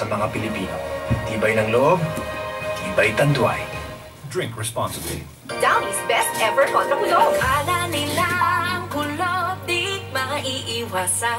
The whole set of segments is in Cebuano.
Sa mga Pilipino. Tibay ng loob, tibay Tanduay. Drink responsibly. Downy's best ever kontra kulob. Akala nila ang kulob di maiiwasan.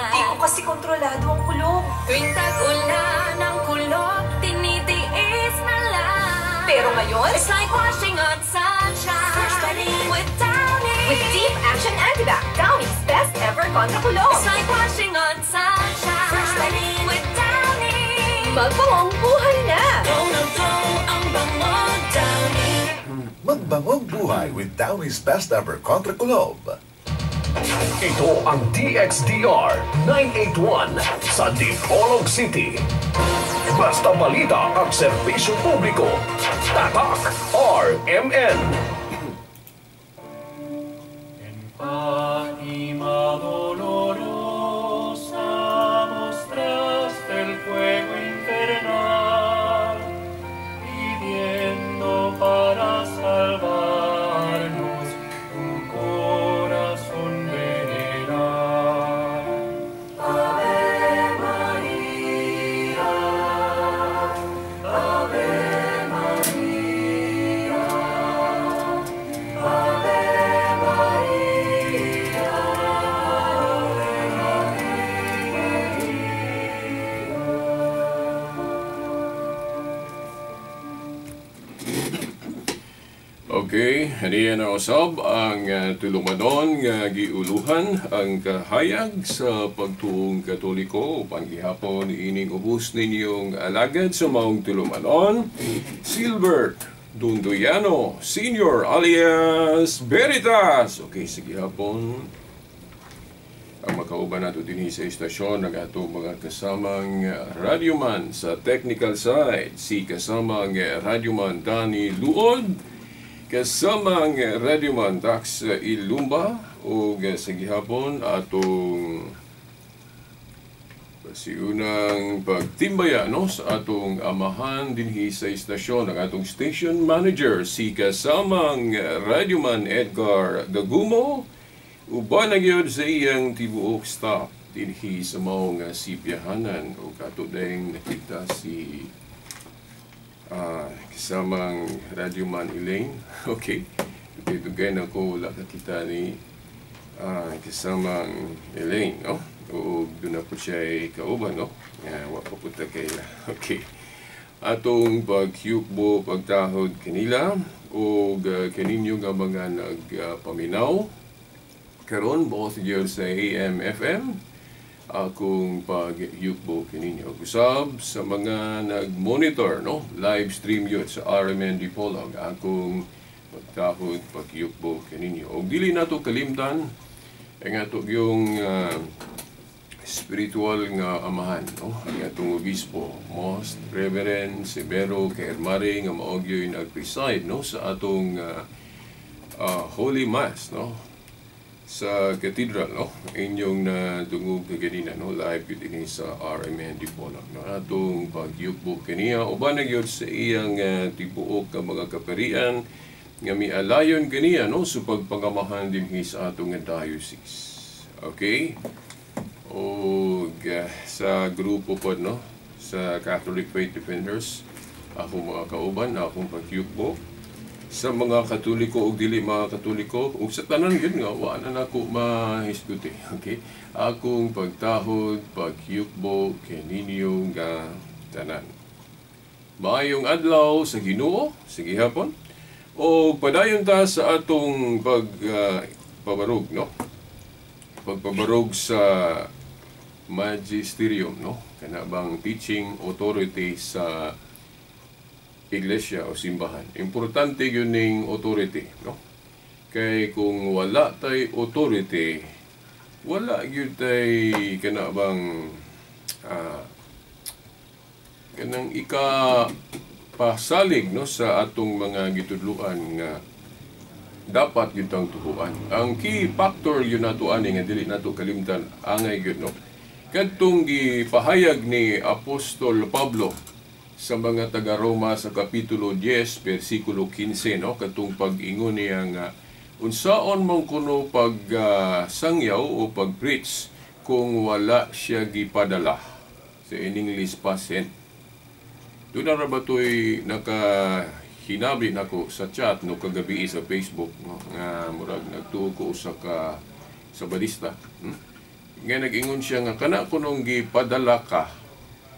Di ko kasi kontrolado ang kulob. Tuwing tag-ulan ang kulob, tinitiis na lang. Pero ngayon, it's like washing on sunshine with Downy. With Deep Action Antibac, Downy's best ever kontra kulob. It's like washing on sunshine with Downy. Magbangong buhay na! Go na go ang bango, Downy. Magbangong buhay with Downy's best ever kontra kulob. Ito ang DXDR 981 sa Dipolog City. Basta balita at serbisyo publiko. Tatak RMN. En Fátima dolorosa mostraste el fuego infernal, pidiendo para salvarnos tu corazón venerar. Ave María, Ave María, Ave María, Ave María. Okay, haniya na usab ang tulumanon nga giuluhan ang kahayag sa pagtuong Katoliko upan gihapon ining ubos ninyong alagad sa maong tulumanon, Silbert Dunduyano Senior alias Veritas. Okay, sige hapon. Ang makauban nato dinhi sa istasyon ang atong mga kasamang radyoman sa technical side, si kasamang radyoman Danny Luod, kasamang radyoman Dax Ilumba, ug sa gihapon atong pasiunang pagtimbaya, no, sa atong amahan dinhi sa istasyon, ang atong station manager, si kasamang radyoman Edgar Gagumo, uban na gyud sa iyang tibuok staff dinhi sa maong sipyahanan. Ug ato dayong nakita si kasamang radyoman Elaine. Okay. Dugay na ko wala kakita ni kasamang Elaine, no? O doon na po siya ay kauban, no? Nga, wa pa po ta kaila. Okay. Atong pagyukbo, pagtahod kanila o kaninyo nga mga nagpaminaw karon both gyud sa AM, FM, akong pagyukbo kaninyo. Usab sa mga nag-monitor, no? Live stream yun sa RMN Dipolog, akong pagtahod, pagyukbo kaninyo. Og dili nato kalimtan ang ato yung spiritual nga amahan, no? Ang atong obispo, Most Reverend Severo Caermare, nga mao gyud nag-preside, no, sa atong Holy Mass, no, sa cathedral, no, inyong nadungog kaganina, no, live gyud ini sa RMN Dipolog, no? Atong pagyukbo kaniya uban na gyud sa iyang tibuok nga mga kaparian nga mialayon kaniya, no, sa pagpangamahan dinhi sa atong diocese. Okay? Og sa grupo pod, no, sa Catholic Faith Defenders, akong mga kauban, akong pagyukbo sa mga Katoliko ug dili mga Katoliko ug sa tanan gyud nga wa na nako mahisguti. Okay? Akong pagtahod, pagyukbo kaninyo nga tanan. Maayong adlaw sa Ginoo, sige hapon. O padayon ta sa atong pagpabarog, no? Pagpabarog sa magisterium, no? Kana bang teaching authority sa iglesia o simbahan. Importante yun ning authority, no? Kay kung wala tay authority, wala gyud tay kana bang kanang ika pasalig, no, sa atong mga gitudloan nga dapat gyud tang tuhuan. Ang key factor yun nato ani nga dili nato kalimtan angay gyud, no, kadtong gipahayag ni Apostol Pablo sa mga taga-Roma sa Kapitulo 10, versikulo 15, no, kadtong pag-ingon niya nga unsaon man kuno pag sangyaw o pag-preach kung wala siya gipadala. Sa in English, "passent." Doon na ra ba to'y nakahinabi nako sa chat no kagabi sa Facebook, no, nga murag nagtuo ko usa ka Sabadista. Nga nag-ingon siya nga kana kunong gipadala ka,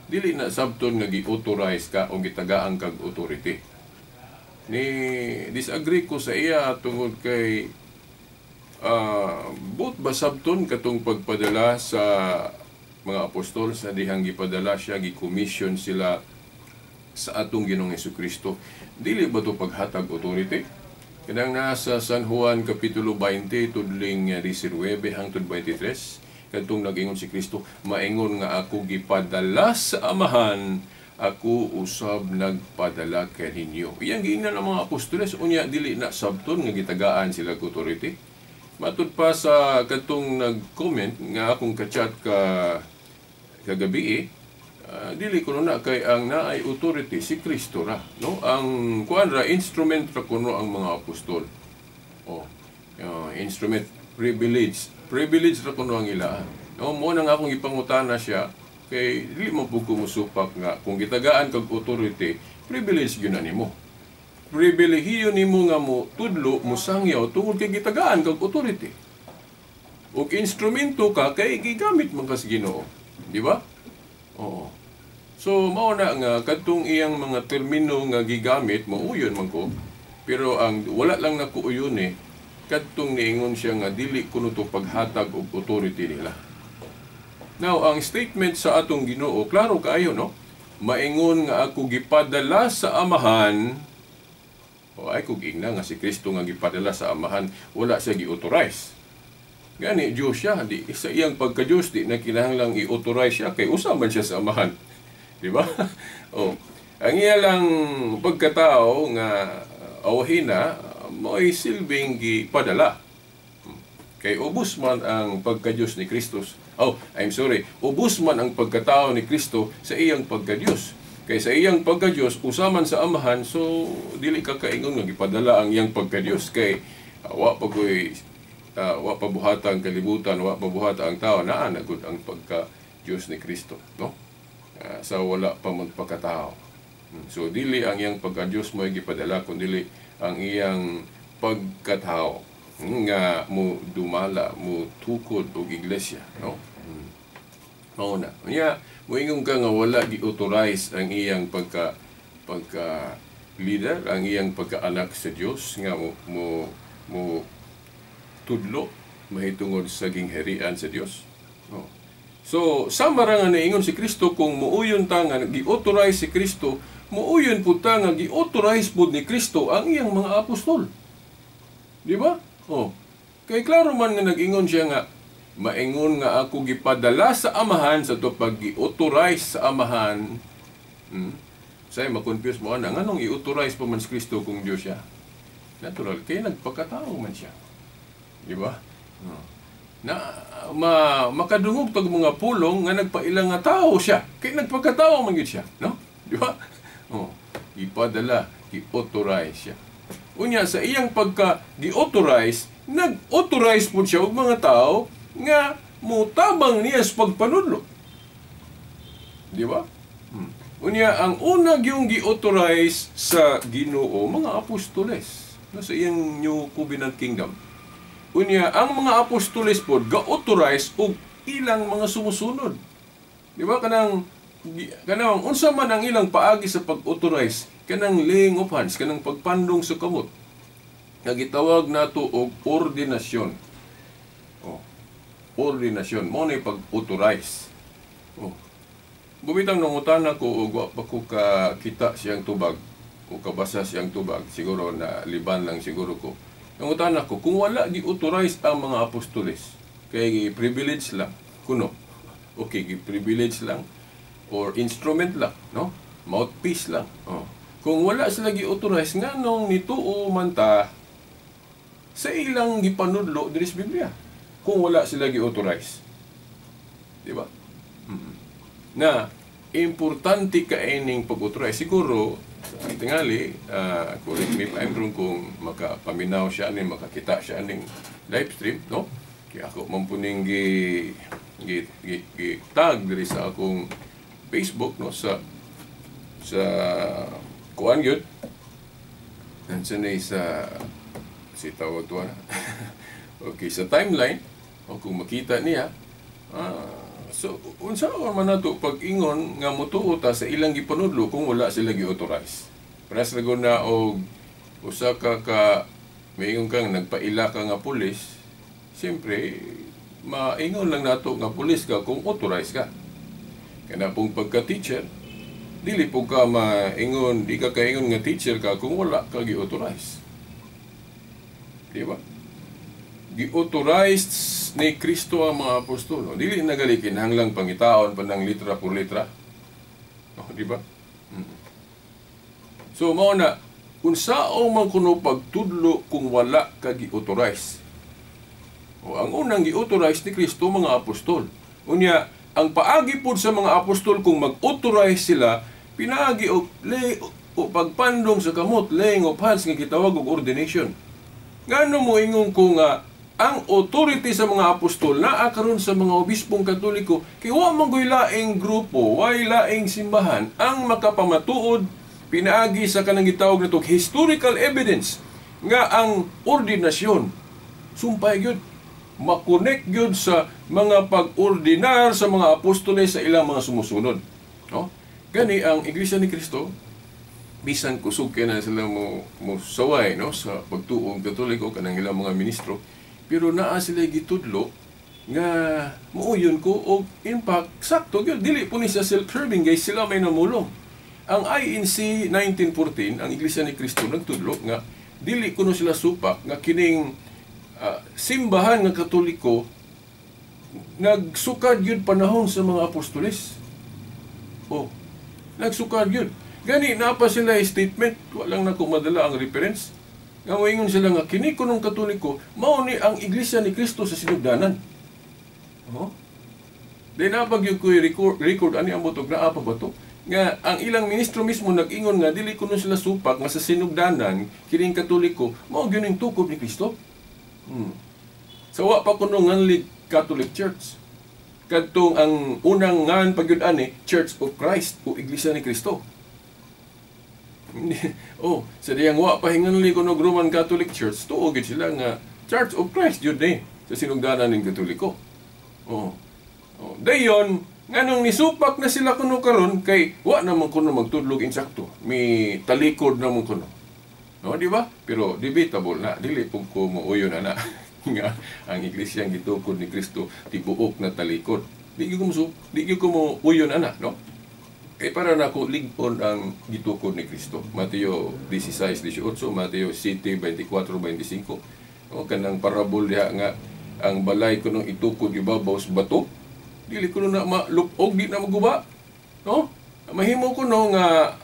dili na sabton nga gi-authorize ka o gitagaan kag authority. Ni disagree ko sa iya tungod kay buot ba sabton katong pagpadala sa mga apostol sa dihang gipadala siya, gi-commission sila sa atong Ginoong Kristo, dili ba to paghatag authority? Kanang nasa San Juan Kapitulo 20 tudling 19 hangtod 23, kadtong nag-ingon si Kristo, "Maingon nga ako gipadala sa Amahan, ako usab nagpadala kaninyo." Iyang giingnan ang mga apostoles, unya dili na sabton nga gitagaan sila og authority? Matud pa sa kadtong nag-comment nga akong kachat ka kagabi, dili kuno na kay ang naay authority si Kristo ra, no? Ang kuan ra, instrument ra kuno ang mga apostol. Oh, instrument, privilege, privilege ra kuno ang ila, no? Mo nang akong ipangutana siya kay dili man pud ko musupak nga kung gitagaan kag authority, privilege gyud na nimo, pribilehiyo nimo nga mo tudlo, mo sangyaw tungod kay gitagaan kag authority ug instrumento ka kay gigamit man ka sa Ginoo, di ba? Oo. So mao na nga kadtong iyang mga termino nga gigamit, mauyon man ko. Pero ang wala lang nako uyon eh kadtong niingon siya nga dili kuno to paghatag og authority nila. Now, ang statement sa atong Ginoo, klaro kaayo, no? "Maingon nga ako gipadala sa Amahan." O ay kog ingna nga si Kristo nga gipadala sa Amahan, wala siya gi-authorize. Gani, Diyos siya. Di, sa iyang pagka-Diyos, di na kinahanglang i-authorize siya kay usa man siya sa Amahan. Di ba? Oh. Ang iya lang pagkatao nga awahina, mo'y silbing gipadala. Kay ubos man ang pagka-Diyos ni Kristus. Oh, I'm sorry. Ubos man ang pagkatao ni Kristo sa iyang pagka-Diyos. Kay sa iyang pagka-Diyos, usaman sa Amahan, so dili ka kaingon nga gipadala ang iyang pagka-Diyos kay wa pa ko'y wa pa buhata ang kalibutan, wa pa buhata ang tao, naa na gud ang pagka Dios ni Kristo, no? Sa wala pa man pagkatao. So dili ang iyang pagka Dios mo gipadala kun dili ang iyang pagkatao nga mo dumala, mo tukod og iglesia, no? Mao na. Unya, moingon ka nga wala gi-authorize ang iyang pagka pagka leader, ang iyang pagkaanak sa Dios nga mo tudlo mahitungod sa gingharian sa Dios. Oh. So, sama ra nga naingon si Kristo, kung muuyon ta nga gi-authorize si Kristo, muuyon pud ta nga gi-authorize pud ni Kristo ang iyang mga apostol. Di ba? Oh. Kay klaro man nga nag-ingon siya nga maingon nga ako gipadala sa Amahan, sa to pag gi-authorize sa Amahan. Say ma-confuse mo ana, nganong i-authorize pa man si Kristo kung Dios siya? Natural kay nagpakatao man siya. Di ba? Oh. Na makadungog tag mga pulong nga nagpaila nga tao siya. Kay nagpakatao man gyud siya, no? Di ba? Oh, ipadala, i-authorize siya. Unya sa iyang pagka gi-authorize, nag-authorize pud siya og mga tao nga mutabang niya sa pagpanudlo. Di ba? Unya ang una gyung gi-authorize sa Ginoo, mga apostoles, no, sa iyang New Covenant Kingdom. Unya ang mga apostoles pod ga-authorize og ilang mga sumusunod. Di ba kanang kanang unsa man ang ilang paagi sa pag-authorize, kanang laying of hands, kanang pagpandong sa kamot nga gitawag nato og ordinasyon. Oh. Ordinasyon mo ni pag-authorize. Oh. Bumitang nangutana ko og wa pa ko kakita siyang tubag o kabasa siyang tubag, siguro na liban lang siguro ko. Nangutana ko kung wala gi-authorize ang mga apostoles, kay privilege lang kuno. Okay, gi-privilege lang or instrument lang, no? Mouthpiece lang. Oh. Kung wala sila gi-authorize, nganong nituo man ta sa ilang gipanudlo diri sa Biblia kung wala sila gi-authorize? Di ba? Na importante kaining pag-authorize. Siguro tingali, correct me if I'm wrong kung makapaminaw siya aning, makakita siya aning live stream, no? Kaya ako mampuning gi tag diri sa akong Facebook, no, sa kuan gyud. Nandiyan na sa si tawag to na. Okay, sa timeline, o kung makita niya, so unsa man nato pag-ingon nga motuo ta sa ilang gipanudlo kung wala sila gi-authorize. Pares ra gud na og usa ka maingon kang nagpaila ka nga pulis, siyempre maingon lang nato nga pulis ka kung authorized ka. Kana pong pagka-teacher, dili po ka maingon, di ka kaingon nga teacher ka kung wala ka gi-authorize. Di ba? Gi-authorized ni Kristo ang mga apostol. No? Dili na gali kinahanglang pangitaon pa ng litra por litra. No, di ba? So mao na unsaon man kuno pagtudlo kung wala ka gi-authorize. O, ang unang gi-authorize ni Kristo mga apostol. Unya, ang paagi pod sa mga apostol kung mag-authorize sila, pinaagi og lay o pagpandong sa kamot, laying of hands nga gitawag og ordination. Ngano mo ingon ko nga ang authority sa mga apostol naa karon sa mga obispong Katoliko, kay wa man goy laing grupo, way laing simbahan ang makapamatuod pinaagi sa kanang gitawag natong historical evidence nga ang ordinasyon sumpay gyud, makonek gyud sa mga pag-ordinar sa mga apostoles sa ilang mga sumusunod. No? Gani ang Iglesia ni Cristo, bisan kusog kay na sila mo saway, no, sa pagtuong Katoliko kanang ilang mga ministro, pero naa sila gitudlo nga muuyon ko og in fact sakto gyud, dili po ni siya self-serving guys, sila may namulong. Ang INC 1914, ang Iglesia ni Cristo nagtudlo nga dili kuno sila supak nga kining simbahan nga Katoliko nagsukad gyud panahon sa mga apostoles. Oh, nagsukad gyud. Gani naa pa sila statement, walang nako madala ang reference. Nga moingon sila nga kini kunong Katoliko mao ni ang Iglesia ni Cristo sa sinugdanan. Oh. Di na pag yung ko'y record ani ang botog naa pa ba to? Nga ang ilang ministro mismo nag-ingon nga dili kuno sila supak nga sa sinugdanan kining Katoliko mao gyud ning tukod ni Kristo. So wa pa kuno nganlig Catholic Church. Kadtong ang unang ngan pagyud ani Church of Christ o Iglesia ni Kristo. Oh, sa diyang wa pa hinganli kuno Roman Catholic Church, tuo gyud sila nga Church of Christ gyud ni sa sinugdanan ning Katoliko. Oh. Oh, dayon nganong nisupak na sila kuno karon kay wa naman kuno magtudlog insakto. Mi talikod naman kuno. No, di ba? Pero debatable na, dili pud ko mouyon ana nga ang iglesia ang gitukod ni Kristo tibuok na talikod. Di gyud ko di gyud ko mouyon ana, no? Kay para nako lig-on ang gitukod ni Kristo. Mateo 16:18, Mateo 7:24-25. O kanang parabol diha nga ang balay kunong itukod ibabaw sa bato, dili kuno na malupog, di na maguba. No? Mahimo kuno nga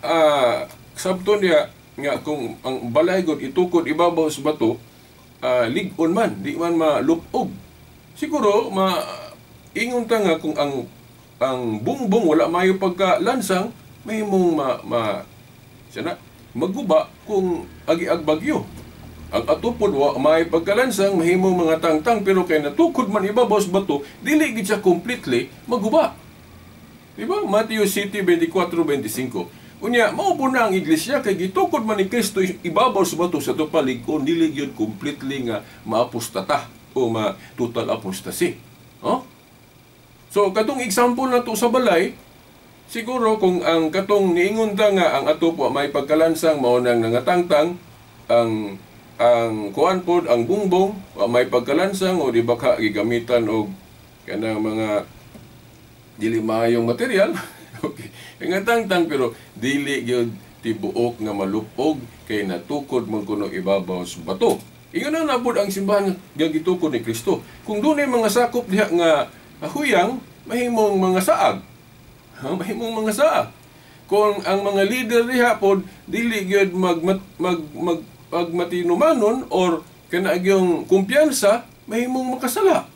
sabton diha nga kung ang balay gud itukod ibabaw sa bato, lig-on man, di man malupog. Siguro ma ingon ta nga kung ang bungbong wala mayo pagkalansang, mahimong sana maguba kung agi-ag bagyo. Ang atupod wa may pagkalansang, mahimong mga tangtang, pero kay natukod man ibabaw sa bato, dili gid siya completely maguba. Di ba? Mateo 7:24-25. Unya, mao po na ang iglesia kay gitukod man ni Kristo ibabaw sa bato sa tupalig-on, dili gyud completely nga maapostata o ma total apostasy. Oh? So katong example na to sa balay, siguro kung ang katong niingon ta nga ang ato po may pagkalansang mao nang nangatangtang, ang kuan pod ang bungbong wa may pagkalansang o di ba ka gigamitan og kanang mga dili maayong material. Okay. Nangatangtang pero dili gyud tibuok nga malupog kay natukod man kuno ibabaw sa bato. Ingon na pod ang simbahan nga gitukod ni Kristo. Kung dunay mga sakop diha nga huyang, mahimong mga saag. Ha, mahimong mga saag. Kung ang mga leader diha pod dili gyud mag pagmatinumanon or kanagyong kumpiyansa, mahimong makasala.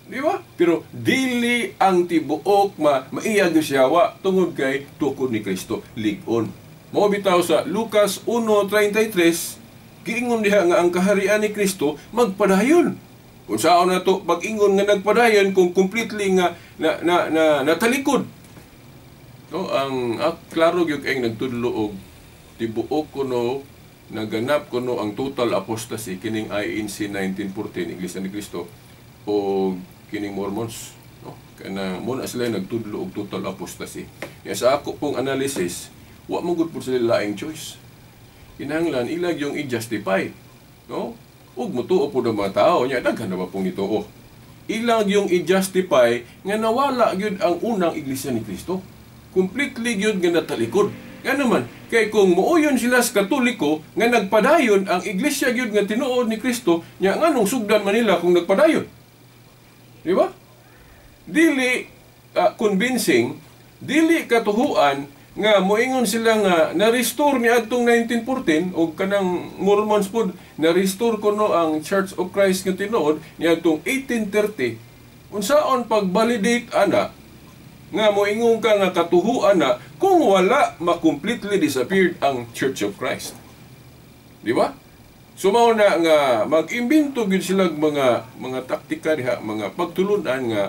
Di ba? Pero dili ang tibuok maiyag siya wa tungod kay tukod ni Kristo lig-on. Mao bitaw sa Lucas 1:33 giingon diha nga ang kaharian ni Kristo magpadayon. Kung saan na to pag-ingon nga nagpadayon kung completely nga na natalikod. No, ang klaro gyud kay nagtudlo og tibuok kuno naganap kuno ang total apostasy kining INC 1914, Iglesia ni Cristo o kining Mormons, no? Kana mo na sila nagtudlo og total apostasy. Ya sa ako pong analysis, wa man gud pud sila laing choice. Kinahanglan ilag yung i-justify, no? Ug motuo pud ang mga tao nya, daghan na ba pong nituo. Ilang yung i-justify nga nawala gyud ang unang Iglesia ni Cristo. Completely gyud nga natalikod. Nga naman, kay kung muuyon sila sa Katoliko nga nagpadayon ang Iglesia gyud nga tinuod ni Kristo, nya nganong sugdan man nila kung nagpadayon? Di ba? Dili convincing, dili katuhuan nga moingon sila nga na-restore ni adtong 1914 og kanang Mormons pod na-restore kuno ang Church of Christ nga tinuod ni adtong 1830. Unsaon pag-validate ana nga moingon ka nga katuhuan na kung wala ma-completely disappeared ang Church of Christ? Di ba? So mao na nga mag-imbento gyud sila mga taktika diha, mga pagtulunan nga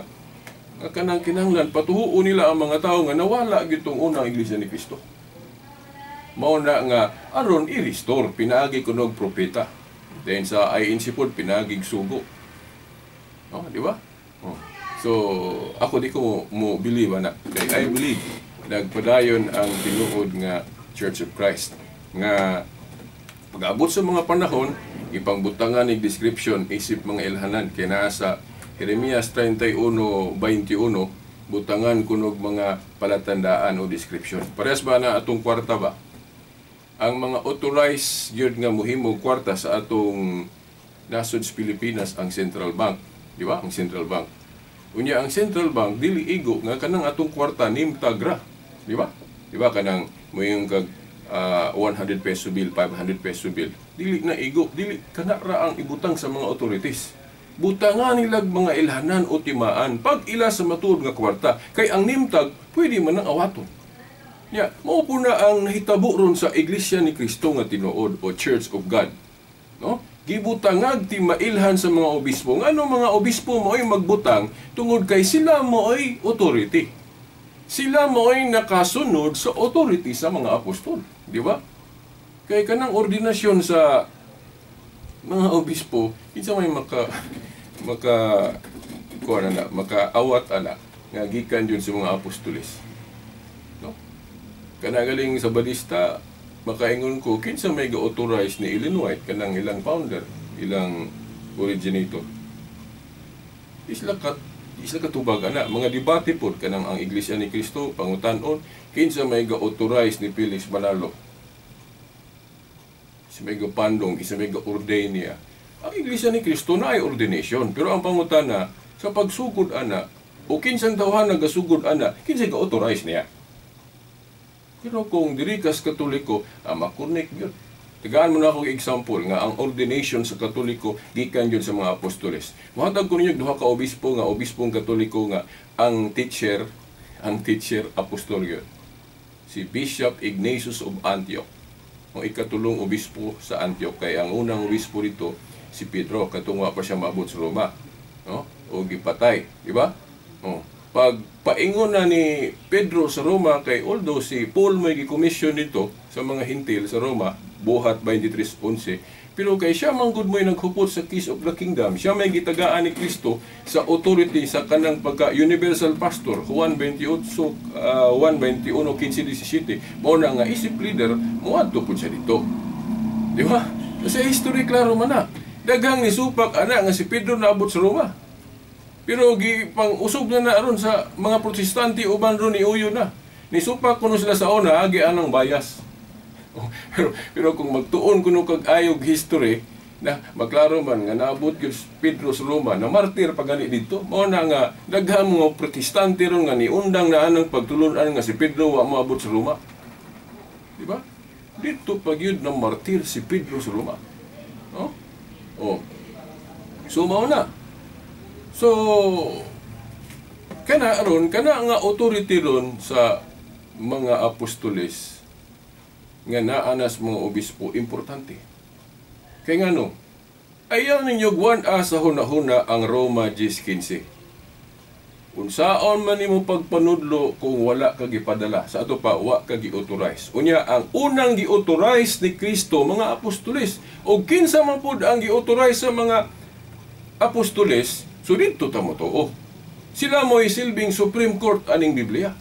nga kanang kinahanglan patuhuon nila ang mga tao nga nawala gyud tong unang Iglesia ni Kristo. Mao na nga aron i-restore pinaagi kunog propeta. Then sa INC pod pinaagi sugo. No, di ba? Oh. So ako di ko mo believe ana. Kay I believe nagpadayon ang tinuod nga Church of Christ nga pag-abot sa mga panahon ipangbutangan ni description isip mga ilhanan kay naa sa Jeremias 31:21, butangan kunog mga palatandaan o description. Parehas ba na atong kwarta ba? Ang mga authorized gyud nga mohimo kwarta sa atong nasod sa Pilipinas ang Central Bank, di ba? Ang Central Bank. Unya ang Central Bank dili igo nga kanang atong kwarta name tag ra, di ba? Di ba kanang moingon kag 100 peso bill, 500 peso bill. Dili na igo, dili kana ra ang ibutang sa mga authorities. Butangan nilag mga ilhanan o timaan pag ila sa matuod nga kwarta kay ang name tag pwede man nang awaton. Ya, mao po na ang nahitabo ron sa Iglesia ni Cristo nga tinuod o Church of God. No? Gibutangag ti mailhan sa mga obispo. Ngano mga obispo mo'y magbutang tungod kay sila mo'y authority. Sila mo'y nakasunod sa authority sa mga apostol, di ba? Kay kanang ordinasyon sa mga obispo, kinsa may maka maka kuan na makaawat ana nga gikan jud sa mga apostoles. No? Kanagaling sa Badista, makaingon ko kinsa may ga-authorize ni Ellen White, kanang ilang founder, ilang originator. Isla katubag ana, mga debate pod kanang ang Iglesia ni Cristo pangutan-on kinsa may ga-authorize ni Felix Manalo. Si may gapandong, kinsa may ga-ordain niya. Ang Iglesia ni Cristo na ay ordination, pero ang pangutana sa pagsugod ana o kinsang tawhan nagasugod ana, kinsa ga-authorize niya? Pero kung diri kas Katoliko, makunik yun. Tagaan mo na akong example nga ang ordination sa Katoliko gikan yun sa mga apostoles. Mohatag ko ninyo duha ka obispo nga obispong Katoliko nga ang teacher apostol yun. Si Bishop Ignatius of Antioch. Ang ikatulong obispo sa Antioch, kay ang unang obispo dito si Pedro katong pa siya maabot sa Roma, no? O gipatay, di ba? Oh. Pag paingon na ni Pedro sa Roma, kay although si Paul may gi-commission dito sa mga Hintil sa Roma, buhat 23:11, pero kay siya man gud mo'y naghupot sa keys of the kingdom, siya may gitagaan ni Kristo sa authority sa kanang pagka universal pastor, Juan 28, 1, 21, 15, 17, mao na nga isip leader, moadto pud siya dito. Di ba? Sa history klaro man na. Daghang nisupak ana nga si Pedro naabot sa Roma. Pero pang usog na na aron sa mga Protestante uban ron niuyo na. Nisupak kuno sila sa una agi anang bias. Pero kung magtuon kuno kag ayog history na maklaro man nga naabot gyud Pedro sa Roma na martir pagani didto. Mao na nga daghang mga Protestante ron nga niundang na anang pagtulon-an nga si Pedro wa moabot sa Roma. Di ba? Didto pa gyud na martir si Pedro sa Roma. No? Oh. So mao na. So kana aron kana nga authority ron sa mga apostoles nga naanas mga obispo importante. Kay ngano, ayaw ninyo guwan sa huna-huna ang Roma 10:15. Unsaon man nimo pagpanudlo kung wala ka gipadala? Sa ato pa, wa ka gi-authorize. Unya, ang unang gi-authorize ni Kristo, mga apostoles. O kinsa man pud ang gi-authorize sa mga apostoles, so didto ta motuo. Sila mo'y silbing Supreme Court aning Biblia.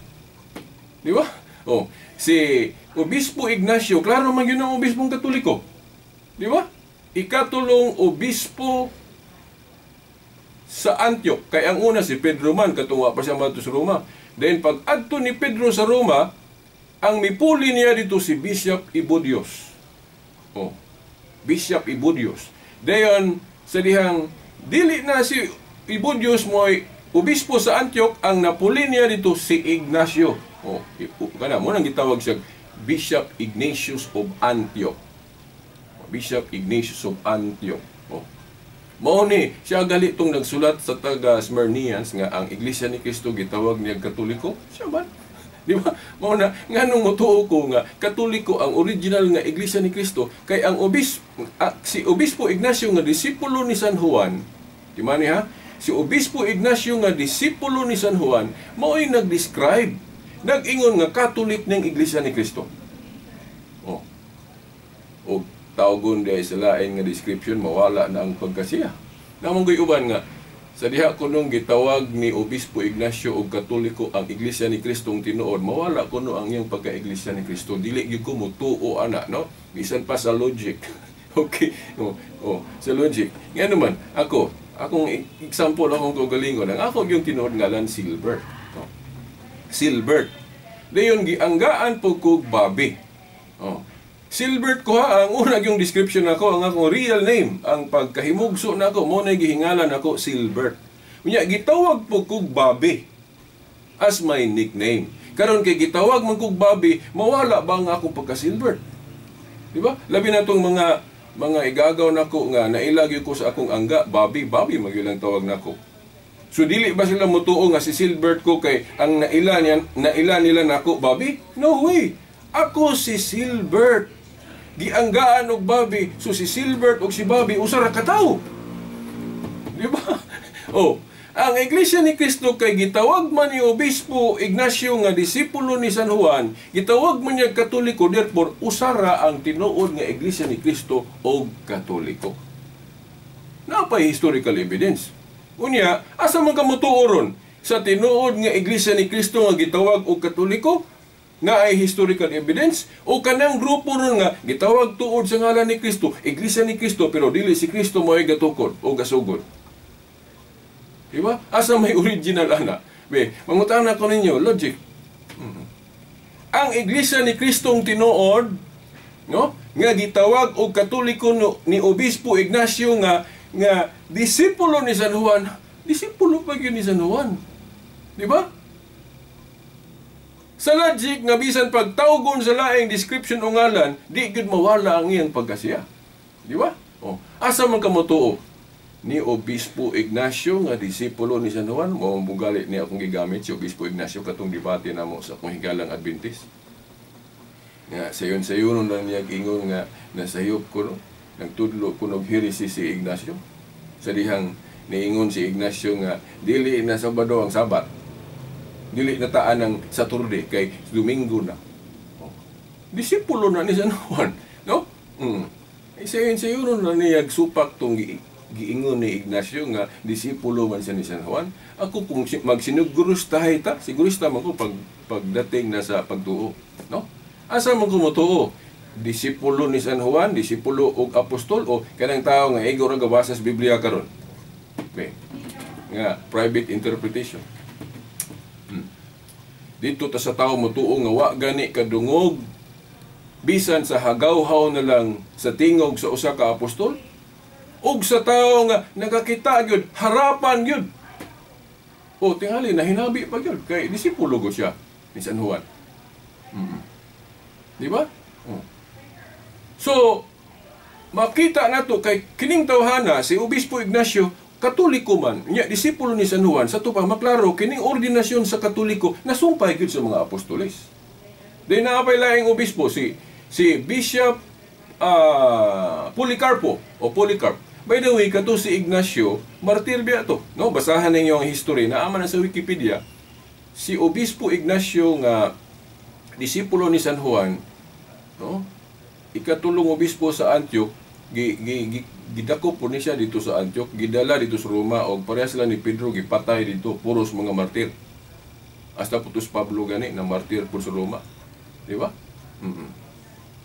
Di ba? O, si Obispo Ignacio, klaro man yun ang obispong Katoliko. Di ba? Ikatulong obispo sa Antioch. Kay ang una si Pedro man, katong wa pa siya madto sa Roma. Then pag adto ni Pedro sa Roma, ang mipuli niya dito si Bishop Ibodios. Oh, Bishop Ibodios. Dayon sa dihang dili na si Ibodios mo'y obispo sa Antioch, ang napuli niya dito si Ignacio. Oh, kana mo nang gitawag siya Bishop Ignatius of Antioch. Bishop Ignatius of Antioch. Oh. Mao ni siya gali tong nagsulat sa taga Smyrnians nga ang Iglesia ni Cristo gitawag niya Katoliko. Siya ba? Di ba? Mao na nganong motuo ko nga Katoliko ang original nga Iglesia ni Cristo kay ang si Obispo Ignacio nga disipulo ni San Juan. Di man ni ha? Si Obispo Ignacio nga disipulo ni San Juan mao'y nag-describe, nag-ingon nga Katolik ng Iglesia ni Cristo. Oh. Og tawgon di sa lain nga description, mawala na ang pagkasiya. Namong uban nga sa diha kunong gitawag ni Obispo Ignacio og Katoliko ang Iglesia ni Kristong tinuod, mawala kuno ang iyang pagka-Iglesia ni Kristo. Dili gyud ko motuo ana, no? Bisan pa sa logic. Okay. Oh, sa logic. Ngano man ako, akong example akong kaugalingon, ang ako yung tinuod ngalan Silbert. Oh. Silbert. Dayon gianggaan po kog Bobby. Oh. Silbert ko ha, ang una yung description nako, ang akong real name, ang pagkahimugso nako, mo na gihingalan nako Silbert. Unya gitawag po kog Bobby as my nickname. Karon kay gitawag man kog Bobby, mawala ba ang akong pagka-Silbert? Di ba? Labi na tong mga igagaw nako nga nailagyo ko sa akong angga, Bobby, Bobby magyud ang tawag nako. So dili ba sila motuo nga si Silbert ko kay ang naila nila nako Bobby? No way. Ako si Silbert. Gianggaan og Bobby, so si Silbert og si Bobby usa ra ka tawo. Di ba? Oh, ang Iglesia ni Cristo kay gitawag man ni Obispo Ignacio nga disipulo ni San Juan, gitawag man niya Katoliko, therefore usa ra ang tinuod nga Iglesia ni Cristo og Katoliko. Napay historical evidence. Unya, asa man ka motuo ron? Sa tinuod nga Iglesia ni Cristo nga gitawag og Katoliko? Nga ay historical evidence? O kanang grupo ron nga gitawag tuod sa ngalan ni Kristo, Iglesia ni Kristo, pero dili si Kristo mo'y gatukod o gasugod? Diba? Asa may original ana? Be, mangutana ko ninyo, logic. Ang Iglesia ni Kristong tinuod, no, nga gitawag og Katoliko ni Obispo Ignacio nga disipulo ni San Juan, disipulo pa gyud ni San Juan. Di ba? Sa logic nga bisan pagtawgon sa laing description o ngalan, di gyud mawala ang iyang pagkasiya. Di ba? Oh, asa man ka motuo? Ni Obispo Ignacio nga disipulo ni San Juan, mao bugali ni akong gigamit si Obispo Ignacio katong debate namo sa akong higalang Adventist. Nga sayon-sayon lang niya ingon nga nasayop ko no, nagtudlo ko og heresy si Ignacio. Sa dihang niingon si Ignacio nga dili na Sabado ang Sabat. Dili na taan ang Saturday kay Domingo na. Oh. Disipulo na ni San Juan, no? Sayon-sayon na niya supak tong giingon ni Ignacio nga disipulo man siya ni San Juan. Ako kung magsinugurista ta, sigurista man ko pagdating na sa pagtuo, no? Asa man ko motuo? Disipulo ni San Juan, disipulo og apostol o kanang tao nga igo ra gabasa sa Biblia karon? Okay. Nga private interpretation. Dito ta sa tao motuo nga wa gani kadungog bisan sa hagawhaw na lang sa tingog sa usa ka apostol. Og sa tao nga nakakita gyud, harapan gyud. O tingali nahinabi pa gyud kay disipulo gud siya ni San Juan. Di ba? Oh. So makita nato kay kining tawhana si Obispo Ignacio Katoliko man, nya disipulo ni San Juan, sa to pa maklaro kining ordinasyon sa Katoliko nasumpay gyud sa mga apostoles. Day naapay laing obispo si Bishop Policarpo o Polycarp. By the way, kato si Ignacio, martir biya to. No, basahan ninyo ang history naa man na sa Wikipedia. Si Obispo Ignacio nga disipulo ni San Juan, no? Ikatulong obispo sa Antioch, gidakop po ni siya dito sa Antioch, gidala dito sa Roma og parehas sila ni Pedro gipatay dito, puros mga martir. Hasta putos Pablo gani na martir po sa Roma. Di ba?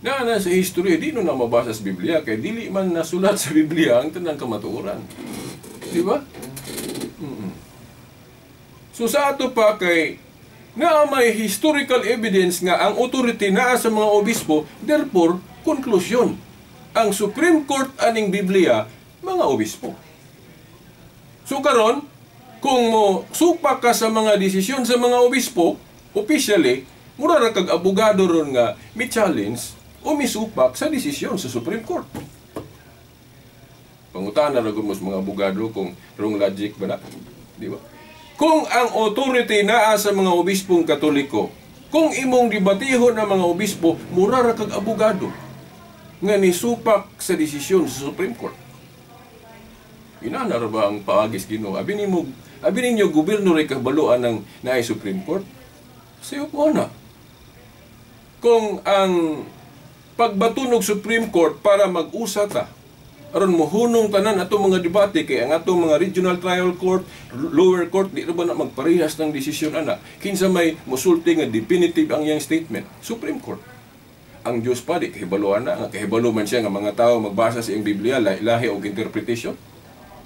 Na na sa history, di no na mabasa sa Biblia kay dili man nasulat sa Biblia ang tanang kamatuoran. Di ba? So sa ato pa kay na may historical evidence nga ang authority naa sa mga obispo, therefore conclusion, ang Supreme Court aning Biblia mga obispo. So karon, kung mo supak ka sa mga desisyon sa mga obispo, officially, mura ra kag abogado ron nga mi challenge o misupak sa desisyon sa Supreme Court. Pangutana ra gud mo sa mga abogado kung wrong logic ba na, di ba? Kung ang authority naa sa mga obispong Katoliko, kung imong debatihon ang mga obispo, mura ra kag abogado nga nisupak sa desisyon sa Supreme Court. Inana ra ba ang paagis Ginoo? Abi nimo, abi ninyo gobyerno ray kabaluan ng naay Supreme Court? Sayo po na. Kung ang pagbato og Supreme Court para mag-usa ta, aron mohunong tanan atong mga debate kay ang atong mga regional trial court, lower court, di ra ba na magparehas ng desisyon ana? Kinsa may mosulti nga definitive ang iyang statement? Supreme Court. Ang Dios pa di kahibalo ana, nga kahibalo man siya nga mga tao magbasa sa iyang Biblia lahi og interpretation.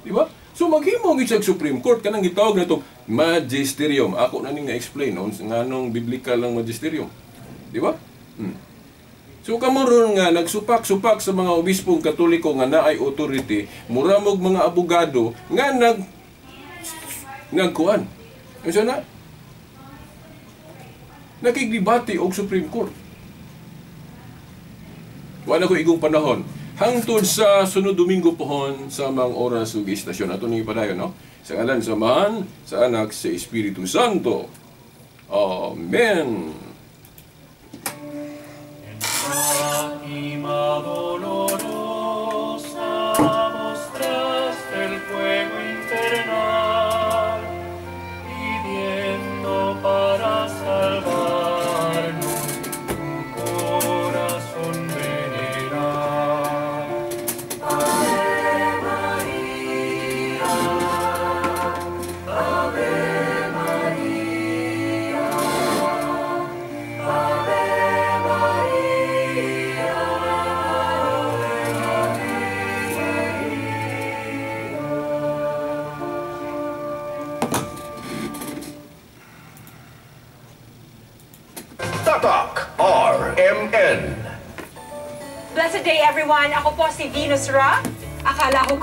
Di ba? So maghimo gid siya Supreme Court kanang gitawag natong magisterium. Ako na ning na-explain no nganong biblical ang magisterium. Di ba? So kamo ron nga nagsupak-supak sa mga obispong Katoliko nga naay authority, muramog mga abogado nga nagkuan. Unsa na? Nakigdebate og Supreme Court. Wala ko igong panahon. Hangtod sa sunod Domingo pohon sa mga oras ug istasyon. Ato ning ipadayon, no? Sa ngalan sa Amahan, sa Anak, sa Espiritu Santo. Amen. Fatima dolorosa, mostraste el fuego infernal, pidiendo para salvarnos tu corazón veneral. Ave Maria, Ave Maria, Ave Maria, Ave Maria. Tatak RMN. Blessed day, everyone. Ako po si Venus Ra. Akala ko